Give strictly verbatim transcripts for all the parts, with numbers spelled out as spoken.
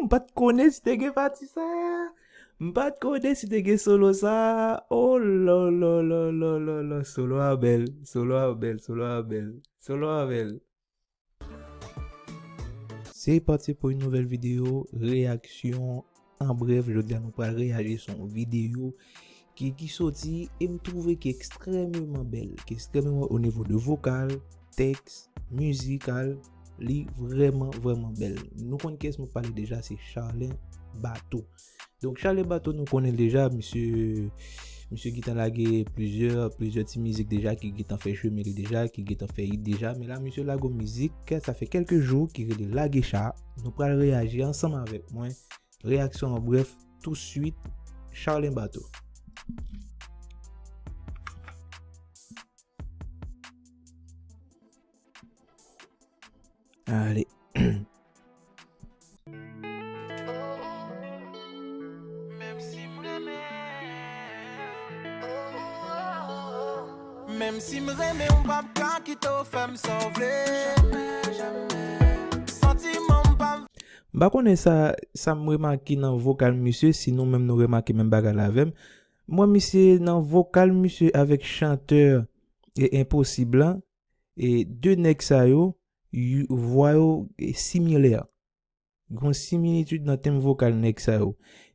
M pa t konnen si te gen pati sa. M pa t konnen si te gen solo sa. Oh la la la la la la. Solo a bèl, solo a bèl, solo a bèl, solo a bèl. Se pati pou yon nouvèl videyo, reyaksyon an brèf. Jodi a nou pral reyaji sou yon videyo ki, ki soti e m twouve ki ekstrèmeman bèl, ki ekstrèmeman o nivo de vokal, tèks, mizikal, li vrèman, vrèman bèl. Nou konn kiyès mwen pale deja, se Charlin Bato. Donk, Charlin Bato, nou konnen l deja, misye, misye gentan lage plizyè, plizyè ti mizik deja, ki gentan fè chemen li deja, ki gentan fè hit deja. Men la, misye lage yon mizik, sa fè kèlke jou, ki rele Lage Cha. Nou pral reyaji ansanm avèk mwen. Reyaksyon an brèf, touswit, Charlin Bato. Ale. Menm si m renmen w, m p ap ka kite w fè m sa w vle. Santiman m pa M pa konnen sa, sa m remake nan vokal misye, si nou menm nou remake menm bagay la avè m. Mwen, misye, nan vokal misye avèk chantè e Enposib lan, e de nèg sa yo, yo, vwa yo, e, similè. Gon similitid nan tenb vokal nèg sa yo.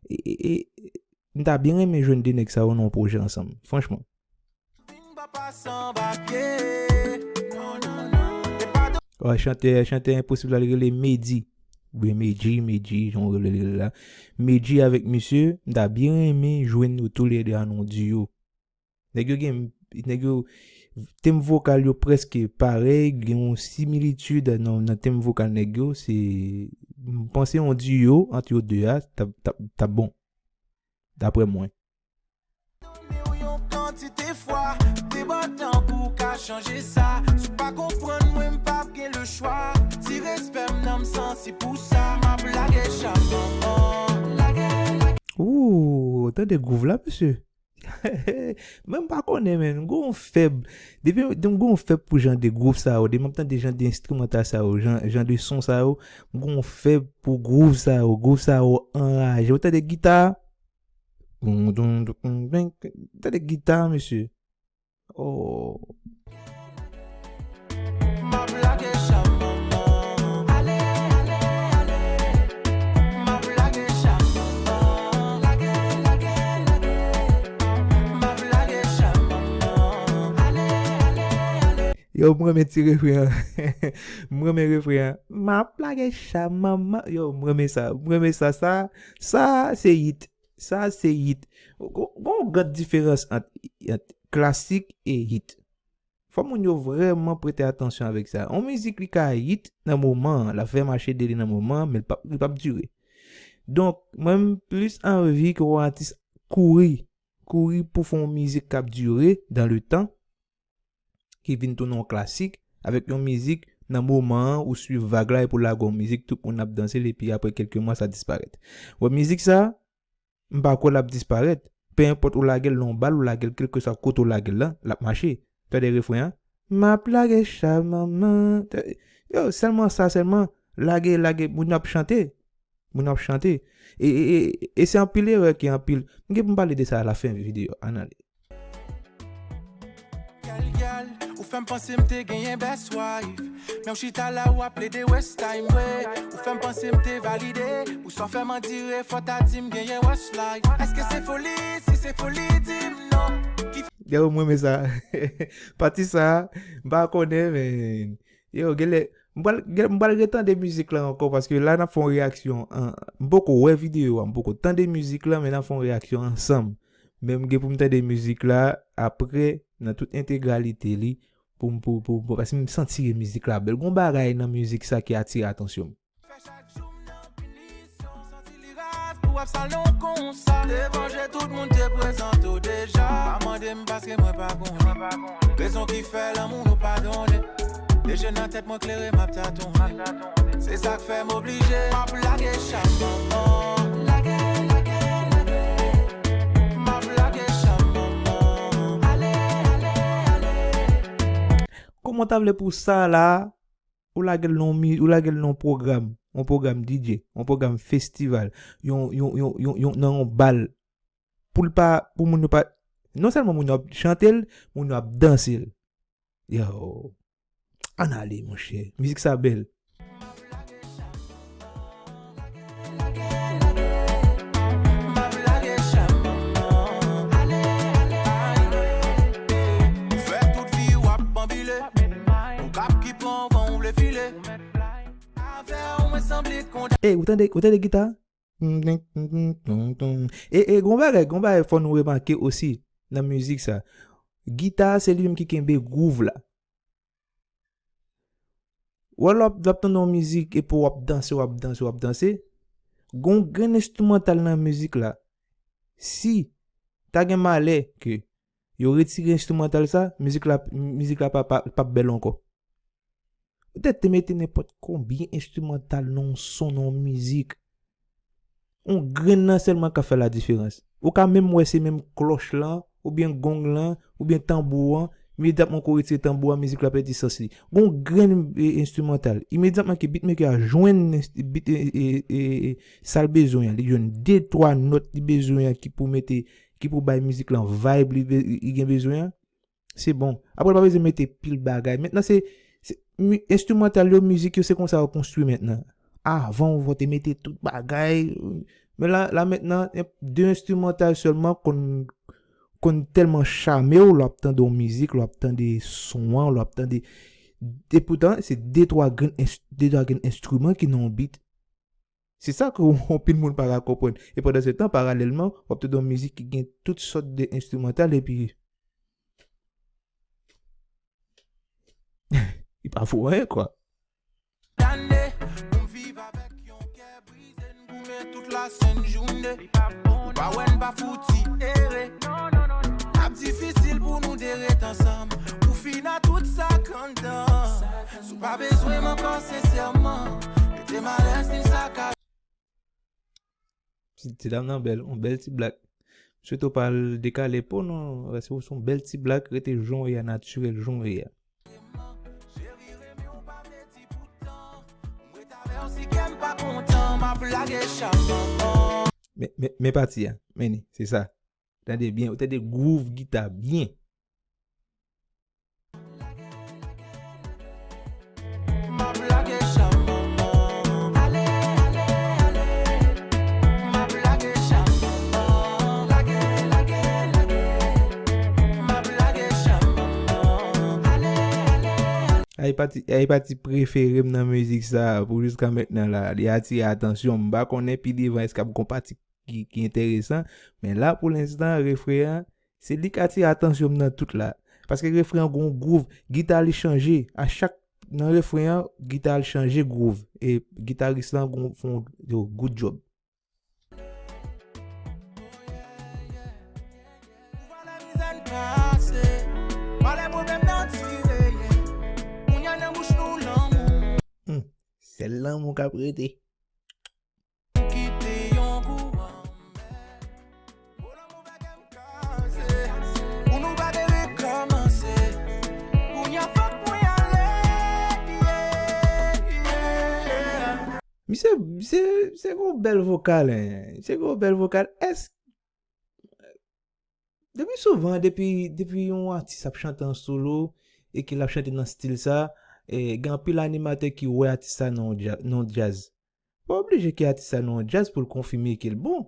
E, e, e, m ta byen renmen jwenn de nèg sa yo nan yon pwojè ansanm, franchman. Wi, chantè, chantè Enposib la, li rele Medi. Oubyen Medji, Medji, jan w rele l la. Medji avèk misye, m ta byen renmen jwenn yo toulède an yon diyo. Nèg yo gen, nèg yo, tenb vokal yo prèske parèy, gen yon similitid nan, nan tenb vokal nèg yo, se, m panse yon diyo ant yo de a, t ap, t ap, t ap bon, daprè mwen. Donne w yon kantite fwa, te bat tankou w ka chanje sa. Si w pa konprann mwen, m p ap gen lechwa. Ti respè m nan m santi pou sa. M ap lage cha manman. Lage, lage. Ooh, tande gwouv la, mesye. Mwen m pa konnen, men, m gon fèb. Depi m gon fèb pou jan de gwouv sa yo, depi m ap tande jan de enstrimantal sa yo, jan, jan de son sa yo, m gon fèb pou gwouv sa yo, gwouv sa yo anraje. Ou tande gita? Dun, dun, dun, dun, dun. Tande gita, mesye. Oh. M ap lage cha manman. Ale, ale, ale. M ap lage cha manman. Lage, lage, lage. M ap lage cha manman. Ale, ale, ale. Yo, m renmen ti refren an. M renmen refren an. M ap lage cha manman. Yo, m renmen sa. M renmen sa. Sa, sa, se hit. Sa se hit. Gon, gon gad diferans ant, ant klasik e hit. Fò moun yo vrèman prete atansyon avèk sa. Yon mizik li ka hit nan moman an, l ap fè mache de li nan moman an, men l p ap, li p ap dire. Donk, mwen m plis anvi ke yon atis kouri, kouri pou fè yon mizik k ap dire dans le temps, ki vin tounen yon klasik, avèk yon mizik nan moman an ou swiv vag la epi w lage yon mizik, tout moun ap danse l epi apre kèlke mwa sa disparèt. Wè mizik sa, m pa kwè l ap disparèt. Pe enpòt ou lage l nan yon bal, ou lage l kèlkeswa kote w lage l lan, l ap mache. Tande refren an. M ap lage cha manman. Yo, sèlman sa, sèlman. Lage, lage, moun yo ap chante. Moun yo ap chante. E, e, e, e se anpil erè ki anpil. M gen pou m pale de sa alafen videyo. Ann ale. Gyal, gyal, ou fè m panse m te genyen best wife. Men w chita la, w ap plede waste time, wi. Ou fè m panse m te valide. Pou sa w fè m andire, fò w ta di m genyen worse life. Èske se foli? Si se foli, di m non. Ki Yo, m renmen sa. Pati sa, m pa konnen, men, yo, genlè, m pral, gen, m pral retande mizik la ankò, paske la n ap fè yon reyaksyon an, m poko wè videyo a, m poko tande mizik la, men n ap fè yon reyaksyon ansanm. Men m gen pou m tande mizik la apre, nan tout entegralite li, pou m, pou, pou, pou, paske m santi mizik la bèl. Gon bagay nan mizik sa ki atire atansyon m. Fè chak jou m nan pinisyon, santi li raz pou w ap salon konsa. Devan je tout moun te prezante w deja. Pa mande m paske mwen pa konnen. Rezon ki fè lanmou nou pa donnen. De je nan tèt mwen klere m ap tatonnen. Se sa k fè m oblije. M ap lage cha manman. Lage, lage, lage. M ap lage cha manman. Ale, ale, ale. Kòman w ta vle pou sa la? Ou lage l nan yon mi-, ou lage l nan yon pwogram. yon pwogram D J, yon pwogram festival, yon, yon, yon, yon, yon, nan yon bal, pou l pa, pou moun yo pa, non sèlman moun yo ap chante l, moun yo ap danse l. Yo, ann ale, monchè. Mizik sa bèl. Ey, ou tande, ou tande gita? E, e, gon bagay, gon bagay fò nou remake osi nan mizik sa. Gita se li menm ki kenbe gwouv la. Wè lè w ap, w ap tande yon mizik epi w ap danse, w ap danse, w ap danse. Gon grenn enstrimantal nan mizik la. Si ta gen malè ke yo retire enstrimantal sa, mizik la, mizik la pa, pa, p ap bèl ankò. Petèt te mete nenpòt konbyen enstrimantal nan yon son, nan yon mizik. Yon grenn nan sèlman ka fè ladiferans. Ou ka menm wè se menm klòch lan, oubyen gong lan, oubyen tanbou an, imedyatman ke w retire tanbou an, mizik la pèdi sans li. Gon grenn, e, enstrimantal. Imedyatman ke beatmaker a jwenn enst-, beat, e, e, e, e, sa l bezwen an, li jwenn de, twa nòt li bezwen an ki pou mete, ki pou bay mizik lan vibe li be-, li gen bezwen an. Se bon. Apre, l pa bezwen mete pil bagay. Mentnan, se, se mi-, enstrimantal yo, mizik yo, se konsa yo konstwi mentnan. Avan, ou te mete tout bagay. Men la, la mentnan, de enstrimantal sèlman konn, konn tèlman chame w, lè w ap tande yon mizik, lè w ap tande son an, lè w ap tande. Epoutan, se de, twa grenn ens-, de, twa grenn enstriman ki nan yon beat. Se sa ke anpil moun pa ka konprann. E pandan se tan, paralèlman, w ap tande yon mizik ki gen tout sòt de enstrimantal, epi li pa fè anyen, kwa. Tande, nou viv avèk yon kè brize, n goumen tout la senn jounen. Ou pa wè n pa fouti ere. L ap difisil pou nou de ret ansanm. Pou fini tout sa k anndan. Si w pa bezwen m ankò sensèman, mete malè stil sa ka. Ti, ti dam nan bèl, yon bèl ti blak. M swete w pa al dekale po non, rete w se yon bèl ti blak, rete jan w ye a, natirèl jan w ye a. Men, men, men pati a, men ni, se sa. Tande byen, ou tande gwouv gita byen. Ay pati, ay pati prefere m nan mizik sa pou jiska mentnan la. Li atire atansyon m. M pa konnen pi devan èske ap gon pati ki, ki enteresan. Men la, pou lenstan, refren an, se li k atire atansyon m nan tout la. Paske refren an gon gwouv, gita li chanje. A chak, nan refren an, gita li chanje gwouv. E gitaris lan gon, fè yon, yo, good job. Hmm, sèl lanmou k ap rete. Kite yon gou anmè. Bon, lanmou pa gen kaze. Pou nou pa gen rekòmanse. Kounye a fòk mwen ale. Yeah, yeah. Misye, misye, misye gon bèl vokal, hein. Misye gon bèl vokal. Èske Depi souvan, depi, depi yon atis ap chante an solo e ke l ap chante nan stil sa, e, gen anpil animatè ki wè atis sa nan yon dja-, nan yon djaz. Pa oblije ke atis sa nan yon djaz pou l konfime ke l bon.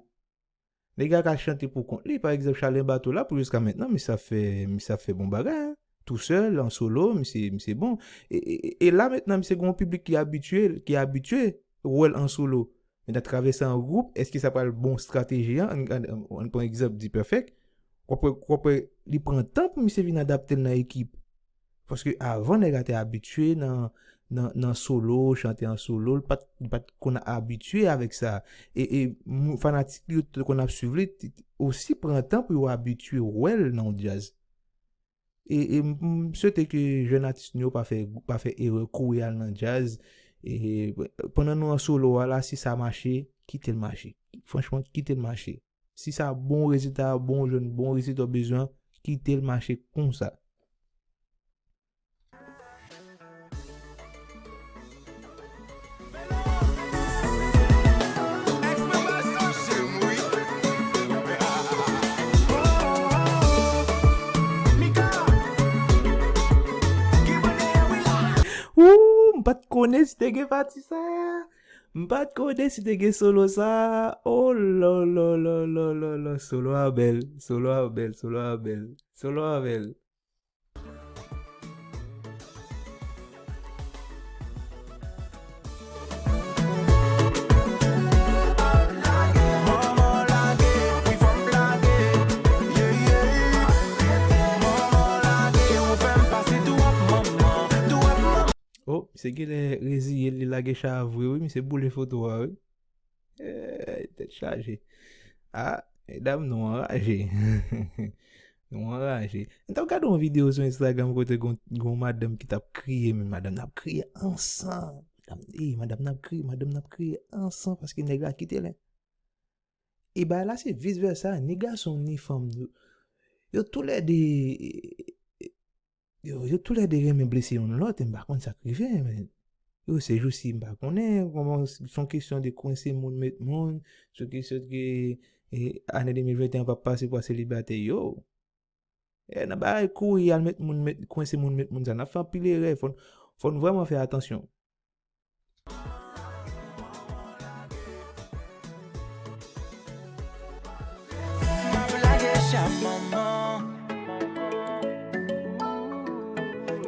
Nèg la ka chante pou kont li, pa egzanp, Chalè Bato la, pou jiska mentnan, misye ap fè, misye ap fè bon bagay, hein. Tou sèl, an solo, misye, misye bon. E, e, e, e la mentnan, misye gen yon piblik ki abitye, ki abitye wè l an solo. Men nan travèse an gwoup, èske sa pral bon estrateji an? Ann, ann, ann pran egzanp D-Perfect. W ap wè, w ap wè, li pran tan pou misye vin adapte l nan ekip. Paske avan, nèg la te abitye nan, nan, nan solo, chante an solo, li pa t, li pa t konn abitye avèk sa. E, e mou-, fanatik li yo te konn ap swiv li, t-, t-, osi pran tan pou yo abitye wè l nan yon djaz. E, e m, m swete ke jèn atis nou yo pa fè, pa fè erè kouri al nan djaz. E pandan nou an solo a la, si sa mache, kite l mache. Franchman, kite l mache. Si sa bon rezilta, bon jèn, bon rezilta w bezwen, kite l mache konsa. konnen si te gen pati sa. M pa t konnen si te gen solo sa. Oh, lo, lo, lo, lo, lo, lo. Solo a bèl, solo a bèl, solo a bèl, solo a bèl. Oh, misye genlè reziye l, li lage cha a vre, wi, misye boule foto a, wi. Eh, tèt chaje. Ah, medam, nou anraje. Nou anraje. M t ap gade yon videyo sou Instagram kote gon, gon madanm ki t ap kriye, men madanm nan ap kriye ansan. Madanm, ey, madanm nan ap kriye, madanm nan ap kriye ansan paske nèg la kite l, hein. E bagay la se vis vèsa, ni gason, ni fanm. Yo, yo toulède, yo, yo toulède renmen blese youn lòt, e m pa konn sa k rive, men yo, se jou si m pa konnen, kòman s-, s on kesyon de kwense moun, met moun, s on kesyon ke, e, ane de mil venteyen p ap pase pou selibatè, yo. E, nan bagay kouri al met moun, met, kwense moun, met moun sa, n ap fè anpil erè, fò n, fò n vrèman fè atansyon. M ap lage cha manman.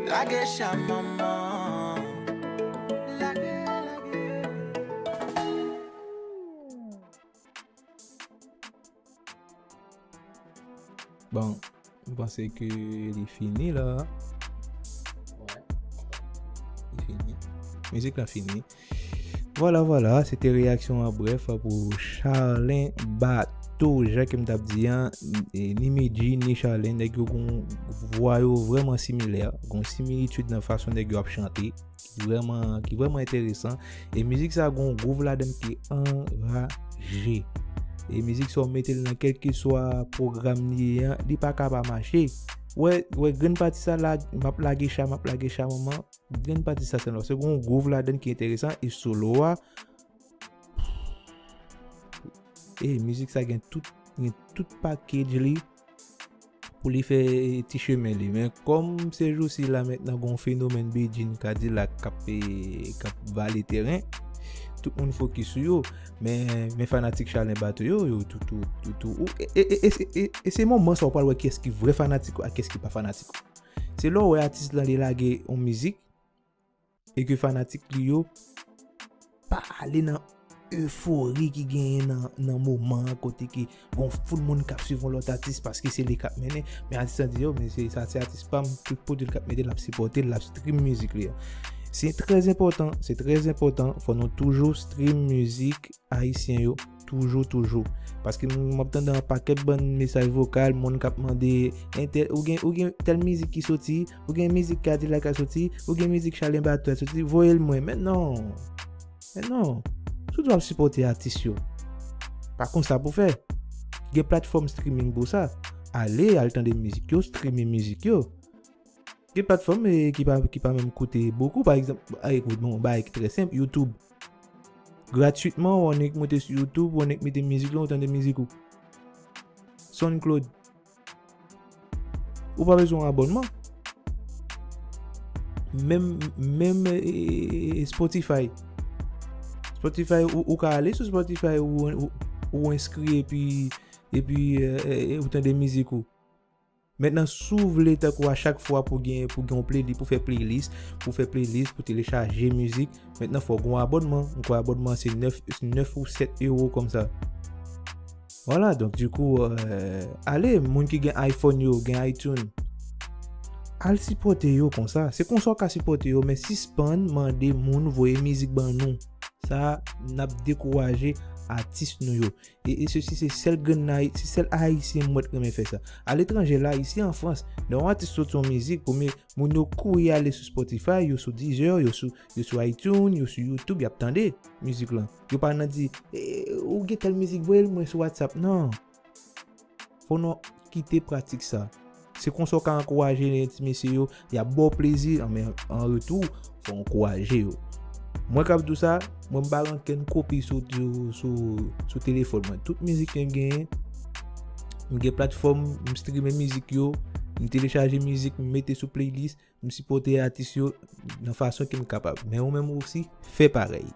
Lage cha manman. Bon, m panse ke li fini la. Li fini. Mizik la fini. Vwala, vwala, se te reyaksyon an brèf pou Charlin Bato. Jan ke m t ap di an, e, ni Medjy, ni Charlin, nèg yo gon vwa yo vrèman similè, gon similitid nan fason nèg yo ap chante, ki vrèman, ki vrèman enteresan. E mizik sa gon gwouv ladan l ki anraje. E mizik sa w mete l nan kèlkeswa pwogram li ye an, li pa ka pa mache. Wè, wè grenn pati sa la, m ap lage cha, m ap lage cha manman. Grenn pati sa sèlman. Se gon gwouv ladan l ki enteresan e solo a. E mizik sa gen tout, gen tout package li pou li fè ti chemen li. Men kòm se jou si la mentnan gon fenomèn Bedjine Kadilak k ap, e, k ap vale teren, tout moun fokis sou yo. Men, men fanatik Charlin Bato yo, yo tou, tou, tou, tou, ou, e, e, e, e, e, e se moman sa w pral wè kiyès ki vrè fanatik ou ak kiyès ki pa fanatik ou. Se lè w wè atis lan li lage yon mizik e ke fanatik li yo pa ale nan efori ki genyen nan, nan moman an kote ke gon foul moun k ap swiv yon lòt atis paske se li k ap mennen, men atis lan di yo, men se, sa se atis pa m, tout pwodui l k ap mete, l ap sipòte l, l ap stream mizik li a. Se trè enpòtan, se trè enpòtan, fò nou toujou stream mizik ayisyen yo, toujou, toujou. Paske m, m ap tande yon pakèt bann mesaj vokal, moun k ap mande, entè, ou gen, ou gen tèl mizik ki soti, ou gen mizik Kadilak ka soti, ou gen mizik Charlin Bato ka soti, voye l mwen. Men non. Men non. Si w ap sipòte atis yo, pa konsa pou fè. Gen platfòm streaming pou sa. Ale, al tande mizik yo, streame mizik yo. Gen platfòm, e, ki pa, ki pa menm koute bokou, pa egzanp, a, ekout, bon, yon bagay ki trè senp, YouTube. Gratwitman, ou annik moute sou YouTube, ou annik mete mizik lan, ou tande mizik ou. SoundCloud. Ou pa bezwen yon abònman. Menm, menm, e, e, e, Spotify. Spotify, ou, ou ka ale sou Spotify, ou, ou, ou enskri epi, epi, e, e, e, ou tande mizik ou. Mentnan, si w vle, tankou a chak fwa pou gen, pou gen yon playlist, pou fè playlist, pou fè playlist, pou telechaje mizik, mentnan fò w gen yon abònman. M kwè abònman se nèf, nèf ou sèt ewo kòmsa. Vwala, donk, dikou, e, ale, moun ki gen iPhone yo, gen iTunes, al sipòte yo konsa. Se konsa w ka sipòte yo, men sispann mande moun voye mizik ban nou. Sa, n ap dekouraje atis nou yo. E, e sesi, se sèl grenn Ayi-, se sèl Ayisyen m wè k renmen fè sa. Aletranje la, isi an Frans, lè yon atis soti yon mizik, premye moun yo kouri ale sou Spotify, yo sou Deezer, yo sou, yo sou iTunes, yo sou YouTube, y ap tande mizik lan. Yo pa nan di, "E, ou gen tèl mizik, voye l mwen sou WhatsApp." Non. Fò nou kite pratik sa. Se konsa w ka ankouraje ti mesye yo, y ap ba w plezi, men an retou, fò w ankouraje yo. Mwen k ap di w sa, mwen m pa gen okenn kopi sou, sou, sou, sou telefòn mwen. Tout mizik ke m genyen, m gen platfòm, m streame mizik yo, M telechaje mizik, m mete sou playlist, m sipòte atis yo nan fason ke m kapab. Men ou menm osi, fè parèy.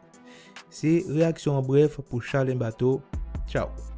Se reyaksyon an brèf pou Charles Bato. Tchao.